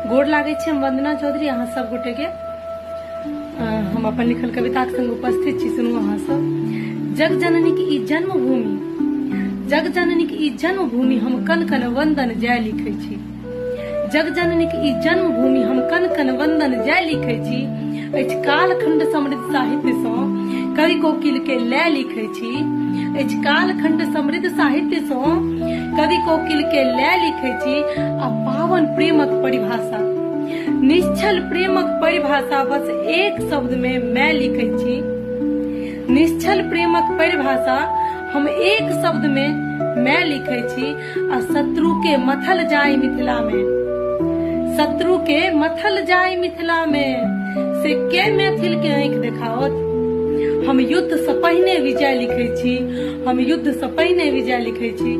गोर लागै छी। हम वंदना चौधरी अहाँ सब गोटे के हम अपन लिखल कविताक संग उपस्थित छी। सुनू अहाँ सब। जग जननी के ई जन्मभूमि, जग जननी के ई जन्मभूमि हम कन कन वंदन जय लिखै छी। जग जननी के ई जन्मभूमि हम कन कन वंदन जय लिखै छी। अछि कालखंड समृद्ध साहित्य सँ कवि कोकिल के लय लिखै छी। अछि कालखंड समृद्ध साहित्य सँ कवि कोकिल के लय लिखै छी। आ पावन प्रेमक परिभाषा, निश्चल प्रेमक परिभाषा बस एक शब्द में मैं लिखै छी। निश्चल प्रेमक परिभाषा हम एक शब्द में मैं लिखै छी। आ शत्रु के मथल जाय मिथिला में, शत्रु के मथल जाय मिथिला में, से के मैथिल के आंखि देखाओत। हम युद्ध से पहिने विजय लिखै छी, हम युद्ध से पहिने विजय लिखै छी।